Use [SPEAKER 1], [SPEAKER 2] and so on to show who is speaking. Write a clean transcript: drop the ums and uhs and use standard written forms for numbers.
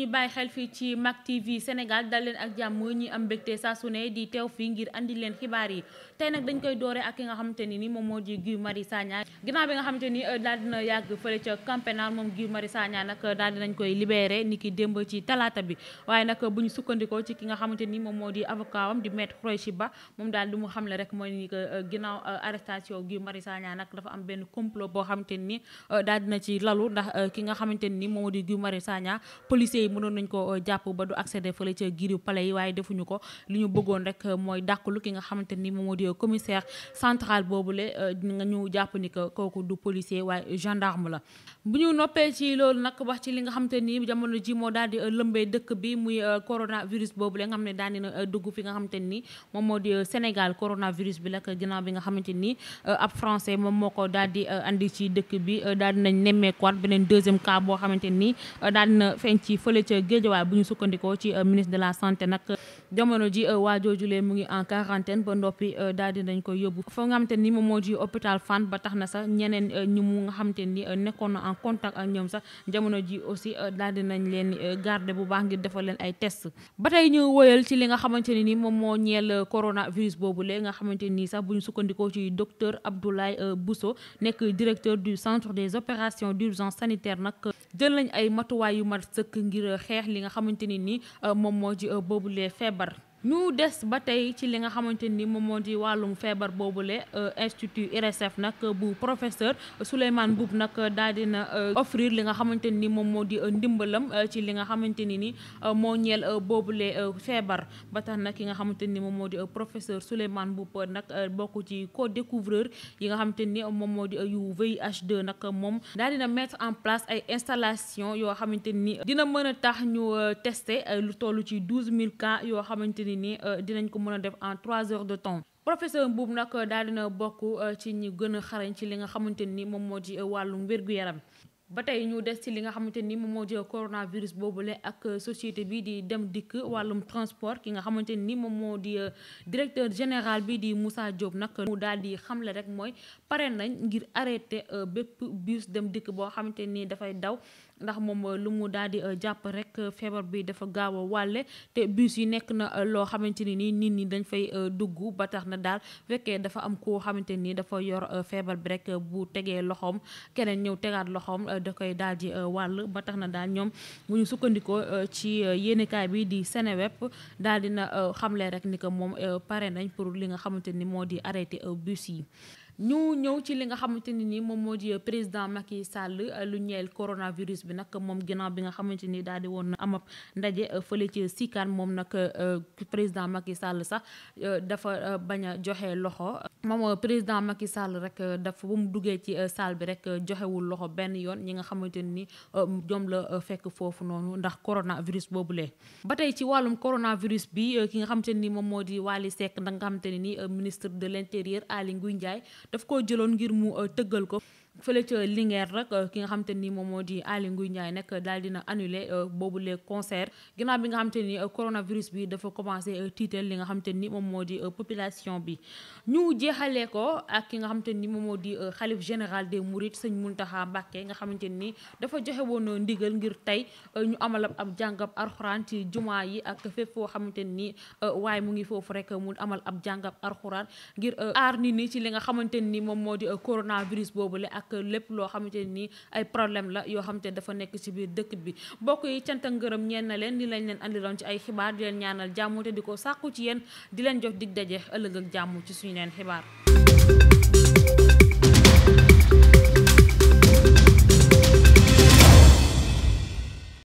[SPEAKER 1] ñuy bàyyi xel fii ci Mak TV Sénégal dal leen ak jàmm ñi am mbégte saa su ne di teew fii ngir andi leen xibaar yi tey nag dañ koy doore ak ki nga xamante ni moom moo di Guy Marius Sagna ginnaaw bi nga xamante ni daal dina yàgg fële ca camp pénal moom Guy Marius Sagna nag daal dinañ koy libéré ni ki démb ci talaata bi waaye nag bu ñu sukkandikoo ci ki nga xamante ni moom moo di avocat am di maître Khoureychi Ba moom daal li mu xamle rek mooy ni que ginnaaw arrestation Guy Marius Sagna nag dafa am benn complot boo xamante ni daal dina ci lalu ndax ki nga xamante ni moom moo di Guy Marius Sagna policiers yi mënoon nañ ko jàpp ba du accéder fële ca giiru palais yi waaye defuñu ko li ñu bëggoon rek mooy dàqalu ki nga xamante ni moom moo di commissaire central boobule nga ñu jàpp ni que kooku du policier waaye gendarme la. bu ñu noppee ci loolu nag wax ci li nga xamante ni jamono ji moo daal di lëmbee dëkk bi muy coronavirus boobule nga xam ne daal dina dugg fi nga xamante ni moom moo di Sénégal coronavirus bi la ginnaaw bi nga xamante ni ab français moom moo ko daal di andi ci dëkk bi daal dinañ nemmeekuwaat beneen deuxième cas boo xamante ni daal dina feeñ ci fële ca Géejawaay bu ñu sukkandikoo ci ministre de la santé nag jamono ji waa joojulee mu ngi en quarantaine ba ndoppi daal di nañ ko yóbbu foo nga xamante ni moom moo di hôpital Fann ba tax na sax ñeneen ñu mu nga xamante ni nekkoon na en contact ak ñoom sax jamono ji aussi daal di nañ leen garder bu baax ngir defal leen ay test ba tey ñu woyal ci li nga xamante ne ni moom moo ñeel coronavirus boobule nga xamante ni sax bu ñu sukkandikoo ci docteur Abdoulaye Bousso nekk directeur du centre des opérations d'urgence sanitaire nag jël nañ ay matuwaay yu mat sëkk ngir xeex li nga xamante ni moom moo ci boobule feebar. ñu des ba tey ci li nga xamante ni moom moo di wàllum feebar boobule institut RSF nag bu professeur Souleymane Mboup nag daal dina offrir li nga xamante ni moom moo di ndimbalam ci li nga xamante ni moo ñeel boobule feebar ba tax nag ki nga xamante ni moom moo di professeur Souleymane Mboup nag bokk ci co-découvreur yi nga xamante ni moom moo di yu VIH2 nag moom daal dina mettre en place ay installation yoo xamante ni dina mën a tax ñu tester lu toll ci 12000 cas yoo xamante ni dinañ ko mën a def en 3 heures de temps. professeur Mboup nag daal dina bokk ci ñi gën a xarañ ci li nga xamante ni moom moo di wàllum wér-gu-yaram. ba tey ñu des ci li nga xamante ni moom moo di coronavirus boobule ak société bi di dem dikk wàllum transport ki nga xamante ni moom moo di directeur général bi di Moussa Diop nag mu daal di xamle rek mooy pare nañ ngir arrêté bépp bus dem dikk boo xamante ni dafay daw ndax moom lu mu daal di jàpp rek feebar bi dafa gaaw a wàlle te bus yi nekk na loo xamante ni nit ñi dañ fay dugg ba tax na daal fekkee dafa am koo xamante ni dafa yor feebar bi rek bu tegee loxoom keneen ñëw tegaat loxoom da koy daal di wàll ba tax na daal ñoom bu ñu sukkandikoo ci yéenekaay bi di Seneweb daal dina xamle rek ni que moom pare nañ pour li nga xamante ni moo di arrêté bus yi. ñu ñëw ci li nga xamante ni moom moo di président Macky Sall lu ñeel coronavirus bi nag moom ginnaaw bi nga xamante ni daal di woon am ab ndaje fële ci Sikane moom nag président Macky Sall sax dafa bañ a joxe loxo moom président Macky Sall rek dafa bu mu duggee ci salle bi rek joxewul loxo benn yoon ñi nga xamante ni ñoom la fekk foofu noonu ndax coronavirus boobulee. ba tey ci wàllum coronavirus bi ki nga xamante ni moom moo di Wally Seck da nga xamante ni ministre de l'intérieur Aly Ngouille Ndiaye daf ko jëloon ngir mu tëggal ko fële ca Linguère rek ki nga xamante ni moom moo di Aly Ngouille Ndiaye nag daal dina annulé boobu les concerts ginnaaw bi nga xamante ni coronavirus bi dafa commencé tiital li nga xamante ni moom moo di population bi. ñu jeexalee ko ak ki nga xamante ni moom moo di xalif général des Mourides sëñ Mountakha Mbacké nga xamante ni dafa joxe woon ndigal ngir tey ñu amal ab jàngab alxuraan ci jumaa yi ak fépp foo xamante ni waaye mu ngi foofu rek mu amal ab jàngab alxuraan ngir aar nit ñi ci li nga xamante ni moom moo di coronavirus boobule ak lépp loo xamante ni ay problème la yoo xamante dafa nekk ci biir dëkk bi. mbokk yi cant ak ngërëm ñeen na leen ni lañ leen andiloon ci ay xibaar di leen ñaanal jàmm te di ko sàkku ci yéen di leen jox dig daje ëllëg ak jàmm ci suñu leen xibaar.